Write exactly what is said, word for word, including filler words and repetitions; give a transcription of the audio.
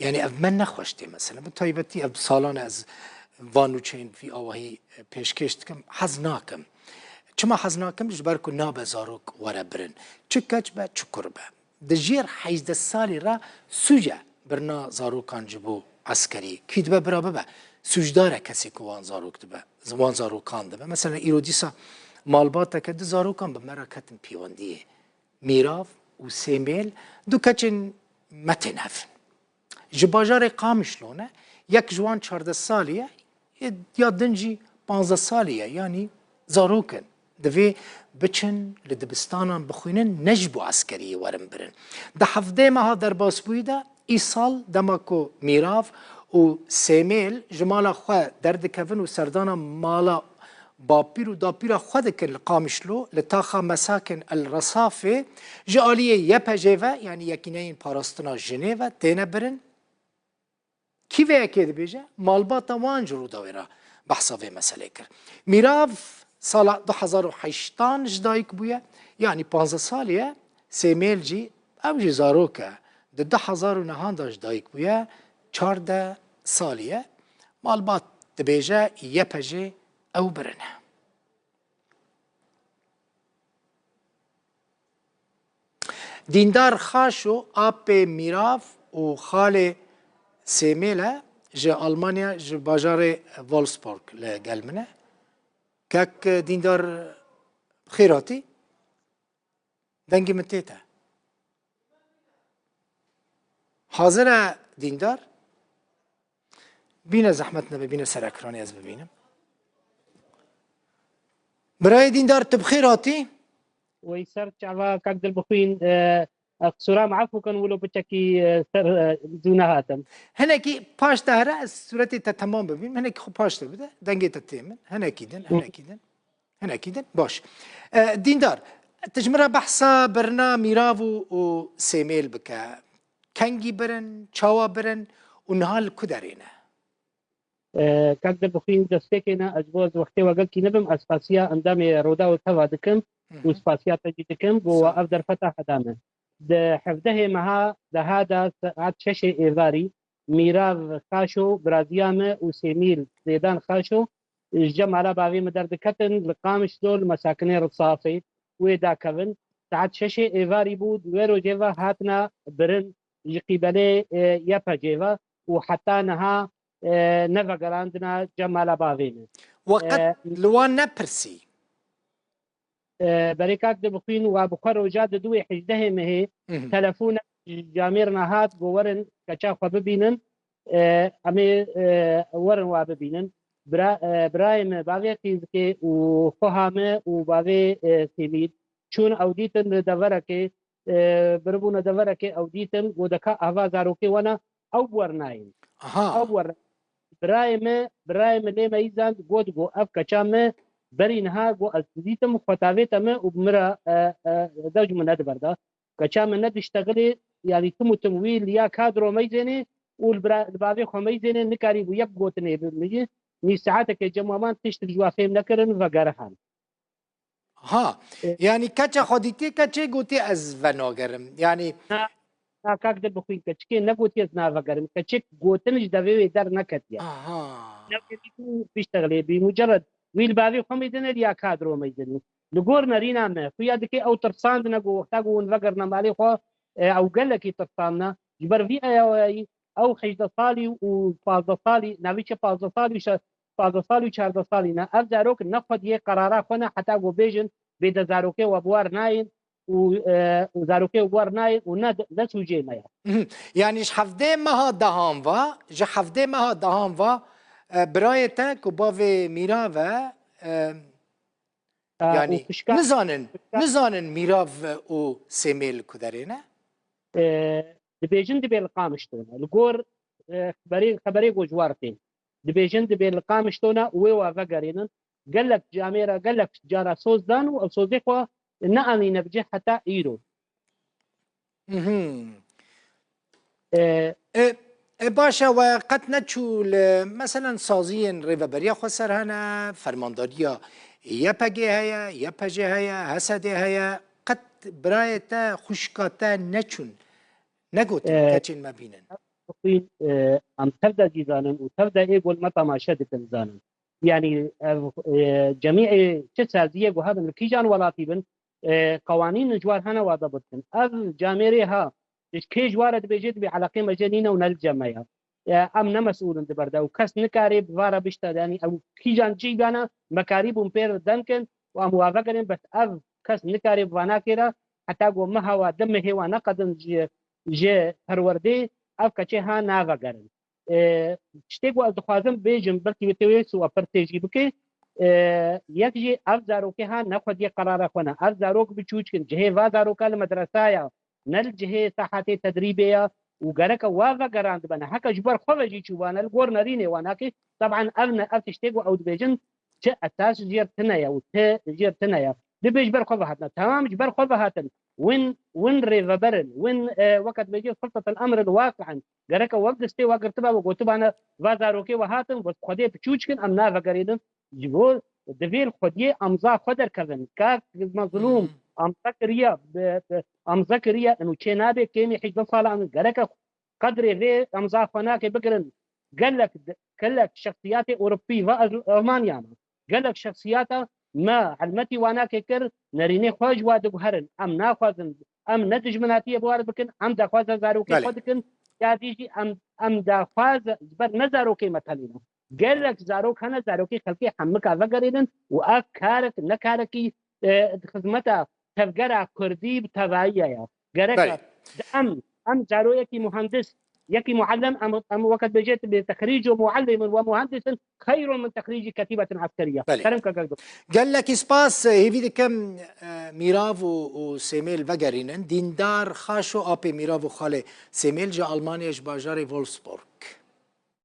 Yani ev me nexweş tê mesela. Bi taybetî ev salan e ez van nûçeyên vî awahî pêşkêş dikim. Hez nakim. Çima hez nakim? Ji ber ku nabe zarok were birin. Çi keç be, çi kur be. Di jêr hejdeh salî re sûc e birina zarokan ji bo eskerî. Kî dibe bira bibe, sûcdar e kesê ku wan zarok dibe, wan zarokan dibe. Mesela îro dîsa malbateke du zarokan bi me re ketin pêwendiyê. Mîrav û Sêmêl du keçên me tên hev in. Ji bajarê Qamişlo ne, yek ji wan çardeh salî ye, ya din jî panzdeh salî ye, yanî zarok in. Divê biçin li dibistanan bixwînin, ne ji bo eskeriyê werin birin. Di hevdeh meha derbasbûyî de, îsal dema ku Mîrav û Sêmêl ji mala xwe derdikevin û serdana mala bapîr û dapîra xwe dikin li Qamişlo, li taxa Mesakin El Resafê, ji aliyê Y P J ve, yanî Yekîneyên Parastina Jinê ve têne birin. Kî vê yekê dibêje? Malbata wan ji Rûdawê re behsa vê meselê kir. Mîrav sala du hezar û heştan ji dayik bûye, yanî panzdeh salî ye, Sêmêl jî, ew jî zarok e, di du hezar û nehan de ji dayik bûye, çardeh salî ye. Malbat dibêje Y P J ew birine. Dîndar Xaşo, apê Mîrav û xalê Sêmêl e, ji Almanya, ji bajarê Wolfsburg li gel min e. Kek Dîndar, xêr hatî. Dengê min tê te. Hazir e Dîndar? Bîne zehmet nebe, bîne ser ekranê ez bibînim. Birayê Dîndar, tu bi xêr hatî? Wey ser çava kak Dilbixwîn, e, e, qisûra min efû kin, wilo piçekî, e, ser, e, zû nehatim. Hinekî paş te here, ez sûretê te temam bibînim. Hinekî xwe paş te bide. Dengê te tê min. Hinekî din, Hı. hinekî din. Hinekî din. Baş. E, Dîndar, tu ji min re behsa birina Mîrav û, û Sêmêl bike. Kengî birin, çawa birin û niha li ku derê ne? E, kak Dilbixwîn, destpêkê ne, ez bo ez wextê we gelkî nebim, ez spasiya endamê Roda û Teva dikim Hı û hı. spasiya te jî dikim, bo we Sağ ol. ev derfeta heda me. Di hevdehê meha deha de saet şeşê êvarî Mîrav Xaşo, biraziya me, û Sêmîl Zêdan Xaşo ji cem mala bavê min derdiketin, li Qamişlo, li Mesakinê Risafê wê dakevin. Saet şeşê êvarî bû, di wê rojê ve hatina birin ji qîbelê, e, Y P G ve û heta niha, e, nevegerandine cem mala bavê min. We qet E, li wan nepirsî? E, berê kak Dilbixwîn, wa bi xwe roja di duwê hejdehê mehê Mhm. telefon ji camêr nehat, got, "Werin keça xwe bibînin, e, em ê, e, werin wa bibînin." Bira, e, birayê me, bavê Qîzikê û xweha me û bavê, e, Sêmîl çûn ew dîtin li deverekê, e, biribûne deverekê, ew dîtin, got, "Deka ava zarokê we ne, ew bi wer nayên." Aha. Ew bi wer Birayê me, birayê me lê me îzand, got, got, "Ev keça me berî niha, got, ez dizîtim, xwe tavête me û bi min re, e, e, dew ji min nediberda." Keça me nediştexilê, yanî tim û tim wî li ya kadro meyzênê û li bira-, li bavê xwe meyzênê, nikarîbû yek gotinê bi min jî. Nîv saetekê cem wan tiştik ji wa fêm nekirin, vegerihan. Ha, E, yanî keça xwe dîtî, keçê gotî ez venagerim. Yanî Na, na, kak Dilbixwîn, keçikê negotiye ez navegerim. Keçik gotin ji devê wê derneketiye. Aha. Newê dît û piştexilê bî. Mucerred wî li bavê xwe meyzêne, ya kadro meyzêne. Li gor nerîna me, xuya dike ew tirsandine ku wexta ku hûn vegerine malê xwe, e, ew gelekî tirsandine. Ji ber vî eyawayî ew hejdeh salî û pazdeh salî, navî çi pazdeh salî û şe-, pazdeh salî û çardeh salî ne. Ev zarok ne xwediyê qerara xwe ne heta ku bêjin bêde zarokê we bi war nayên û, e, û zarokê bi war nayên û ne, ne sûcê me ye. Mhm. Yanî ji hevdê meha dehan va, ji hevdê meha dehan va, e, birayê te ku bavê Mîrav e, e, E, û yanî pişka-, nizanin, pişka- nizanin Mîrav û Sêmêl li ku derê ne? E, dibêjin dibê li Qamişlo ne. Li gor, e, xeberê, xeberê ku ji war tên. Dibêjin dibê li Qamişlo ne û wê wa vegerînin. Gelek camêra, gelek cara soz dan û ew sozê xwe neanîne bi cih heta îro. Mhm. E, E, e, baş e, we qet neçû li, meselen, saziyên Rêveberiya Xweser hene, fermandariya Y P G heye, Y P J heye, H S D heye, qet birayê te, xwişka te neçûn, negotin E, keçên me bînin? Ewropî, e, em tev de jî zanin û tev de ê ku li me temaşe dikin zanin. Yanî ev, e, cemî, e, çi saziyê ku hebin, li kîjan welatî bin, e, qewanîn ji war hene wada bikin. Ev camêrê ha, ji kê ji ware dibêje, dibê eleqê me jê nîne û ne li cem me ya. E, em ne mesûl in di ber de û kes nikarê bi vara bişta de, yanî ew kîjan cî bana, me karîbûn pê re denkin û em wa vegerin, bes ev kes nikarê bi vanakê re, heta ku meha wa, di mehê wa neqedin ji, ji perwerdê, ev keçê ha navegerin. E, tiştê ku ez dixwazim bêjim, belkî wê tê wê siwa pirsê jî bike. E, yek jî ev zarokê ha ne xwediyê qerara xwe ne. Ev zarok bi çûçkin. Cihê va zaroka li medresaya, ne li cihê sahetê tedrîbê ya û gereke wa vegerandibene. Heke ji ber xwe ve jî çûbane li gor nerînê wa nake. Teban ev ne, ev tiştê ku ew dibêjin, çi esas jêr tune ye û ti jêr tune ye. Dibê ji ber xwe ve hatine. Temam ji ber xwe ve hatin. Win, win rêveber in. Win, e, weke dibêje sultetel emr il waqi'in. Gereke wek destê wa girtiba ve gotibane, va zarokê we hatin, we xwedê piçûçkin, em navegerînin. Ji bo divê li xwediyê emza xwe derkevin. Kak mezlûm, Hmm. emza kiriye, bi, bi, emza kiriye, û çê nabe kêmî hîç bin sala em gereke qedrê vê emza xwe nake bigirin. Gelek, gelek şexsiyatê Ewropî va Ez-, Almanya me. Gelek şexsiyata me helmetî wa nake kir, nerînê xwe ji wa diguherin. Em naxwazin, em ne dijminatiyê bi war bikin, em daxwaza zarokê Belê. xwe dikin. Ya dî jî em, em daxwaz ji ber ne zarokê me tenê ne. Gelek zarok hene, zarokê xelkê hemika vegerînin û ev karek, ne karekî, e, di xizmeta tevgera kurdî bi tevayî ye. Gerek Belê. e, di em, em zaroyekî muhendis, yekî muallim, em, em weke dibêje, bi texrîc û muallimin ve muhendisin xeyron min texrîcî ketîbetin eskeriye. Belê. Kerem ke gel. Gelekî spas, hêvî dikim, e, Mîrav û, û Sêmêl vegerînin. Dîndar Xaşo, apê Mîrav û xalê Sêmêl ji Almanya, ji bajarê Wolfsburg.